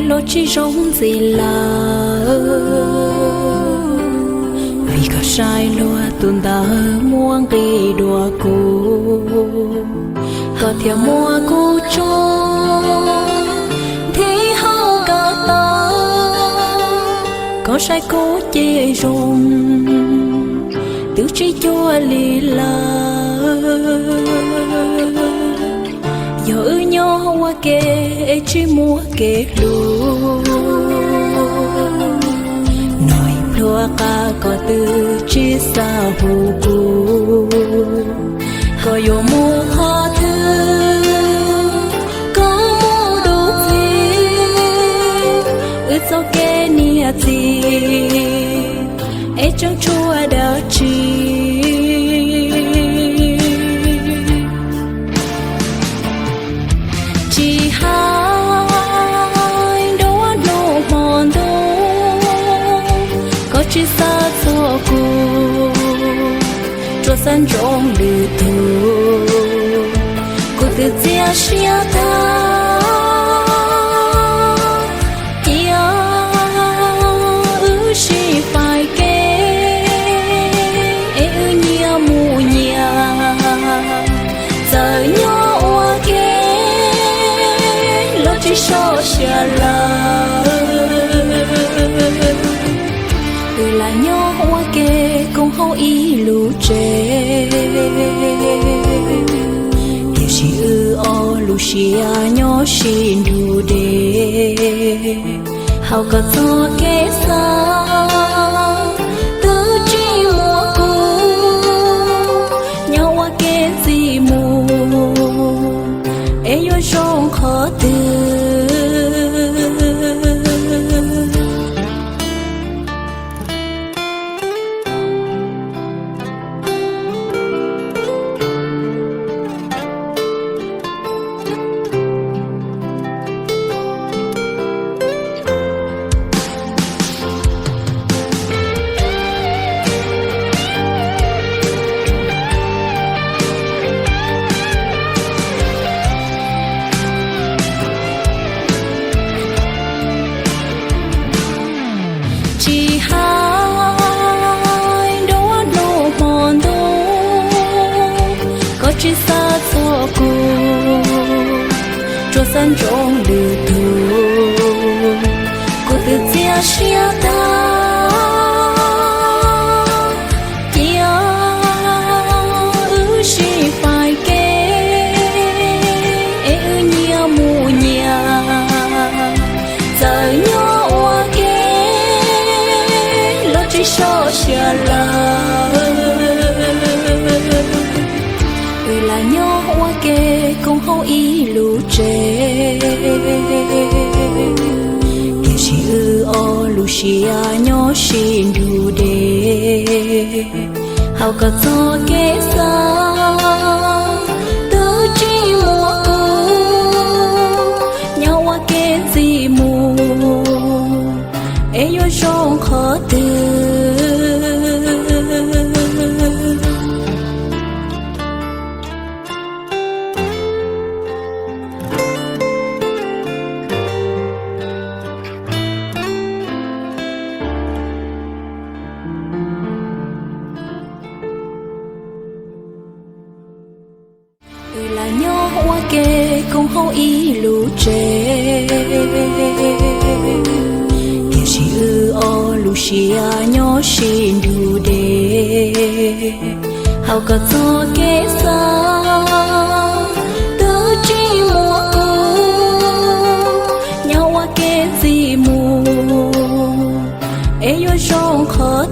los tsis zoo ntxiv lawm, vim koj saib luag tus ntawd muaj nqis dua kuv, koj thiaj muab kuv tso nthi hauv nkawd tau. Koj saib kuv ces zoo, twb tsis cuag li lawm. Yog wb nyob ua ke es tsis muaj kev hlub, no ib pluag qab koj twb tsis xav hu kuv. Koj yuav mus qhov twg, koj mus dua txij, wb txoj kev niam txiv es tseem tshuav dab tsi? Tsis hais nruab hnub hmo ntuj, koj tsis xav txog kuv, tsuas xav ntsoov lwm tus, kuv twb txias siab tag. Cia wb sib faib kev es wb nyias mus nyias, txawm nyob ua ke los tsis sov siab lawm. Wb lam nyob ua ke koom hauv ib lub tsev, tiam sis wb ob lub siab nyob sib nrug deb. Hauv koj txoj kev xav twb tsis muaj kuv, nyob ua ke ntxiv mus es yuav zoo qhov twg? Tsis hais nruab hnub hmo ntuj, koj tsis xav txog kuv, tsuas xav ntsoov lwm tus, kuv twb txias siab tag. Cia wb sib faib kev es wb nyias mus nyias, txawm nyob ua ke los tsis sov siab lawm. Wb lam nyob ua ke koom hauv ib lub tsev, tiam sis wb ob lub siab nyob sib nrug deb. Hauv koj txoj kev xav twb tsis muaj kuv, nyob ua ke ntxiv mus es yuav zoo qhov twg? Wb lam nyob ua ke koom hauv ib lub tsev, tiam sis wb ob lub siab nyob sib nrug deb. Hauv koj txoj kev xav twb tsis muaj kuv, nyob ua ke ntxiv mus es yuav zoo qhov